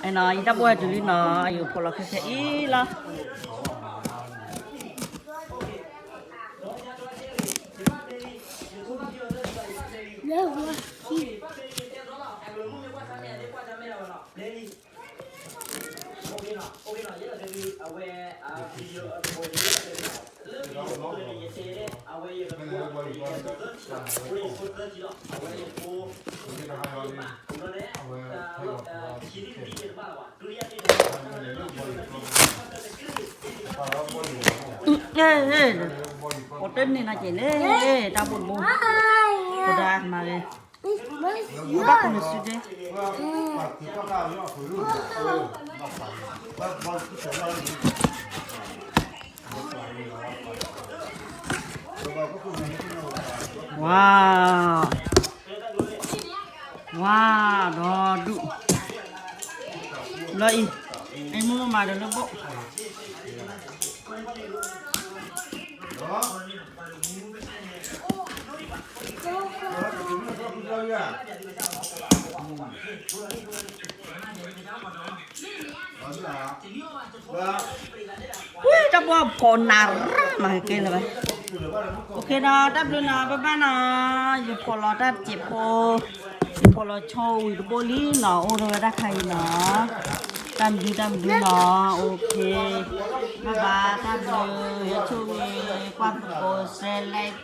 အဲနီၤ ယတၢ်ဘိဟဲတုၤလံနီၤ ယဖီၣ်လီၤခဲခဲအံၤလီၤ. အတန့ၢ်နီၤက့ၤလဲၣ် တၢ်ဘိတဘိ ဖိဒါမၤလဲၣ် ဘၣ်ကိးန့ၣ်စုဒဲ ဝါ ဝါ ဒီဒူၣ် လီၤအံၤ အံၤမ့ၢ်မၤဒီးလၢဘိၣ် ဝံၤ တၢ်ဘိဖီၣ်နးရၣ်မၤကဲလၢၤဘၣ်. အိၣ်ခ့နီၤ တၢ်ဘျုးနီၤ ဘၣ်ဘၣ်နီၤ ယဖီၣ်လီၤတၢ်စဲးဖိ ယဖီၣ်လီၤဆီဝံၤတဘိလံနီၤ အိၣ်ဒီးဝဲတၢ်ခါအံၤနီၤ တၢ်မနုၤတၢ်မနုၤနီၤ အိၣ်ခ့ ဘၣ်ဘၣ် တၢ်ဘျုး ယဆိၣ်ဂ့ၤ ကွၢ်ဖိကိးစဲလဲၣ်